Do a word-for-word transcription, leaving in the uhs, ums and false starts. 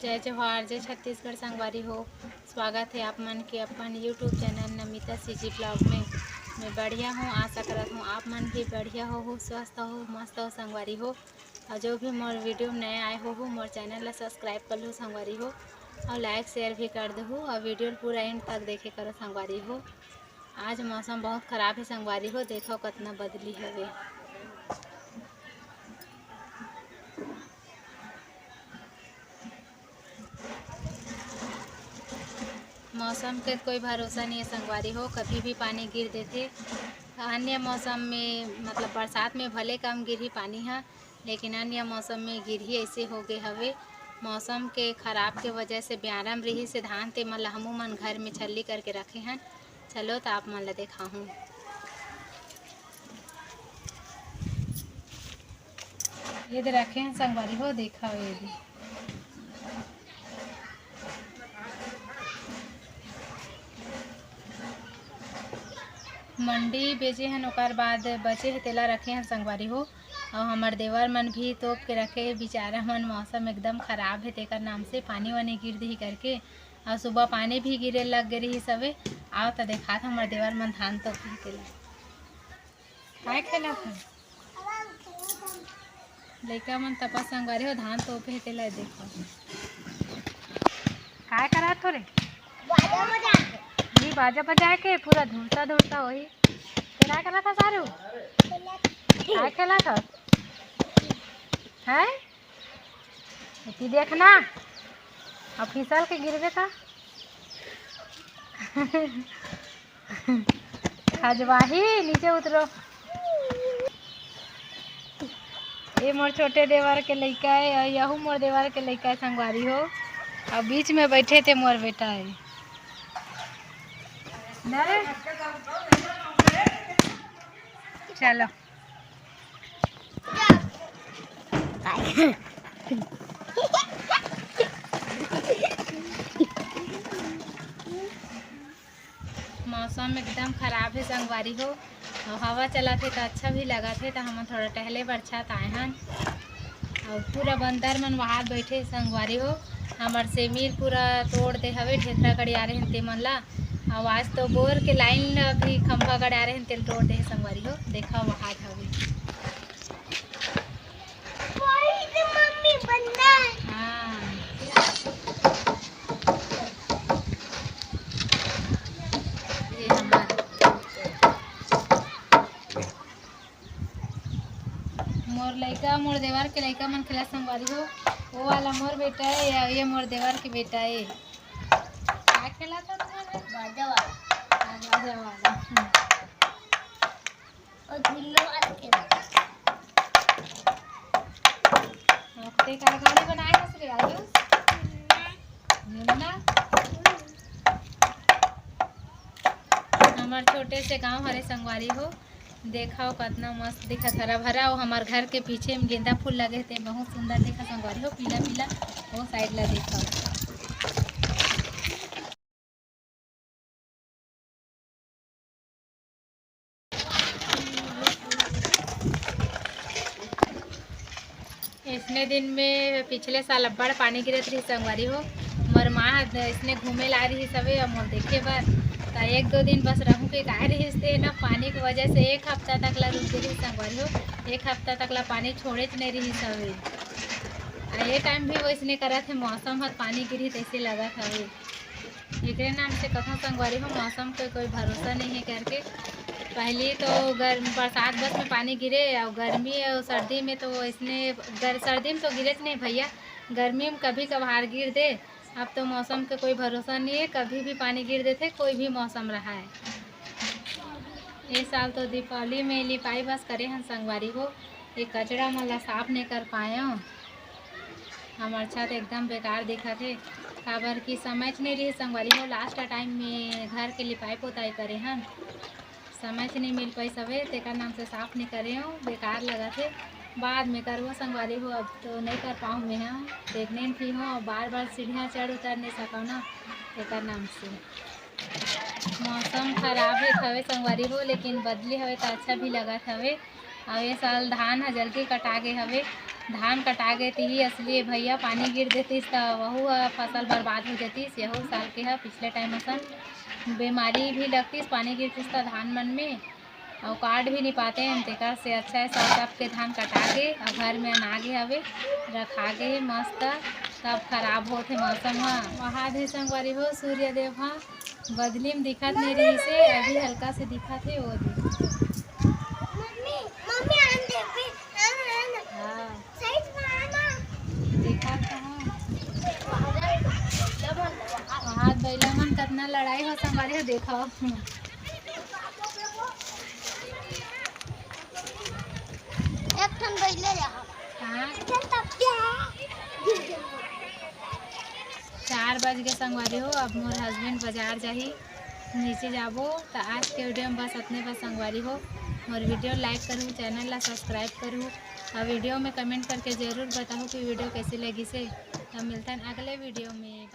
जय जोहार, जय छत्तीसगढ़ संगवारी हो। स्वागत है आप मन के अपन YouTube channel Namita CG blog में। मैं बढ़िया हूँ, आशा करत हूँ आप मन भी बढ़िया होहू, स्वस्थ हो, मस्त हो संगवारी हो। और जो भी मोर वीडियो में नया आए होहू, मोर चैनल ला सब्सक्राइब कर लू संगवारी हो, और लाइक शेयर भी कर दहू, और वीडियो ल पूरा एंड तक देखे करो संगवारी हो। आज मौसम बहुत खराब है संगवारी हो, देखो कितना बदली हवे। मौसम के कोई भरोसा नहीं है संगवारी हो, कभी भी पानी गिर देथे। अन्य मौसम में, मतलब बरसात में भले कम गिरही पानी ह, लेकिन अन्य मौसम में गिरही, ऐसे हो गए हवे। मौसम के खराब के वजह से ब्यारम रही से धान ते मन ल हमू मन घर में छल्ली करके रखे हन। चलो तो आप मन ल देखाहूँ। ये दे रखे हैं संगवारी हो, देखा ये दे। मंडी बेचे हन, ओकर बाद बचे हे तेला रखे हन संगवारी हो। और हमर देवर मन भी तोप के रखे हे, बेचारा मन मौसम एकदम खराब है तेकर नाम से पानी वानी गिर दिही करके। और सुबह पानी भी गिरे लग गे रही सवे। आओ तो देखात हमर देवर मन धान तोप के तेला। काय खेलत हे? लइका मन तपस संगवारी हो धान तोपे हे, तेला देखो। काय करत हो रे? बाजा बजा के। नहीं, बाजा बजा के पूरा धुरता धुरता वही। तेला करत था सारू? काय खेलत हो? हैं? एती देखना, अब फिसल के गिरबे का। खजवाही, नीचे उतरो। ये मोर छोटे देवर के लइका है और यहू मोर देवर के लइका है संगवारी हो। और बीच में बैठे थे मोर बेटा है। ना रे? चलो। मौसम एकदम खराब है संगवारी हो, और हवा चलत हे तो अच्छा भी लगत हे, तो हमन थोड़ा टहले बर छत आए हन। और पूरा बंदर मन वहाद बैठे हे संगवारी हो। हमर सेमीर पूरा तोड़ दे हवे, ढेखरा गड़िया रहे ते मन ला। और आज तो बोर के लाइन ला भी खंभा गड़िया रहे तेल तोड़ दे हे संगवारी हो। देखा वहाद हवे। वही तो मम्मी बंदर। हाँ। ये हमार मोर लइका, मोर देवर के लइका मन खेला संगवारी हो। वो वाला मोर बेटा है या ये मोर देवर के बेटा है। का खेला था तुम्हारे? बाजा वाला। हाँ, बाजा वाला। हम्म। और झुल्लो वाला खेला। ओके, का गाड़ी बनाए हस रे आयुष? झुलना। हमर छोटे से गांव हरे संगवारी हो, देखा हो कतना मस्त दिखत, हरा भरा। वो हमर घर के पीछे में गेंदा फूल लगे हे, ते बहुत सुंदर दिखत संगवारी हो, पीला पीला। वो साइड ला देखा हो। इसने दिन में पिछले साल अब्बड़ पानी गिरत रही संगवारी हो। मोर माँ ह इसने घूमे ला रही सवे और मोर देखे बर, त एक दो दिन बस रहूँ के काय रही से ना, पानी के वजह से एक हफ्ता तक ला रुक गे रही संगवारी हो। एक हफ्ता तक ला पानी छोड़ेच नहीं रही सवे। आ ये टाइम भी वैसने करत है, मौसम ह पानी गिरी तैसे लगत हवे। एकरे नाम से कथों संगवारी हो, मौसम के कोई भरोसा नहीं है करके। पहले तो गर्म बरसात बस में पानी गिरे और गर्मी और सर्दी में तो इसने गर, सर्दी में तो गिरेच नहीं भैया, गर्मी में कभी कभार गिर दे। अब तो मौसम के कोई भरोसा नहीं है, कभी भी पानी गिर देथे, कोई भी मौसम रहा है। ये साल तो दीपावली में लिपाई बस करे हन संगवारी हो, ये कचरा मन ला साफ नहीं कर पाए हो। हमर छत एकदम बेकार दिखत हे, काबर कि समय च नहीं रही संगवारी हो। लास्ट टाइम में घर के लिपाई पोताई करे हन, समय च नहीं मिल पाई सवे, तेकर नाम से साफ नहीं करे हो, बेकार लगत हे। बाद में करबो संगवारी हो, अब तो नहीं कर पाऊँ मैं, हाँ प्रेग्नेंट भी हूँ, बार बार सीढ़ियाँ चढ़ उतर नहीं सकूँ ना, तेकर नाम से। मौसम खराब हे हवे संगवारी हो, लेकिन बदली हवे त अच्छा भी लगत हवे। अउ ये साल धान ह जल्दी कटा गे हवे, धान कटा गे तिही असलिए भैया, पानी गिर देतिस त वहू ह फसल बर्बाद हो जतिस। यहू साल के ह पिछले टाइम असन बीमारी भी लगतिस, पानी गिरतिस त धान मन में, अउ काट भी नहीं पाते हैं, तेकर से अच्छा है सब, सबके धान कटा गे अउ घर में अना गे हवे, रखा गे हे मस्त। तब खराब होत हे मौसम ह। वहा दे संगवारी हो, सूर्य देव ह बदली में दिखत नहीं रहिस हे, अभी हल्का से दिखत हे, वो दे। मम्मी, मम्मी, आन दे, फिर, आन, आन। हाँ। सही से आना। देखा कहाँ? वहाँ बैला मन कितना लड़ाई हो संगवारी हो, देखो। एक ठन बैले यहाँ। हाँ। एक ठन तकिया है। चार बज गए संगवारी हो, अब मोर हस्बैंड बाजार जाही, नीचे जाबो। तो आज के वीडियो में बस इतने बस संगवारी हो। मोर वीडियो लाइक करू, चैनल ला सब्सक्राइब करू, और वीडियो में कमेंट करके जरूर बताओ कि वीडियो कैसे लगी से। तो मिलता है अगले वीडियो में।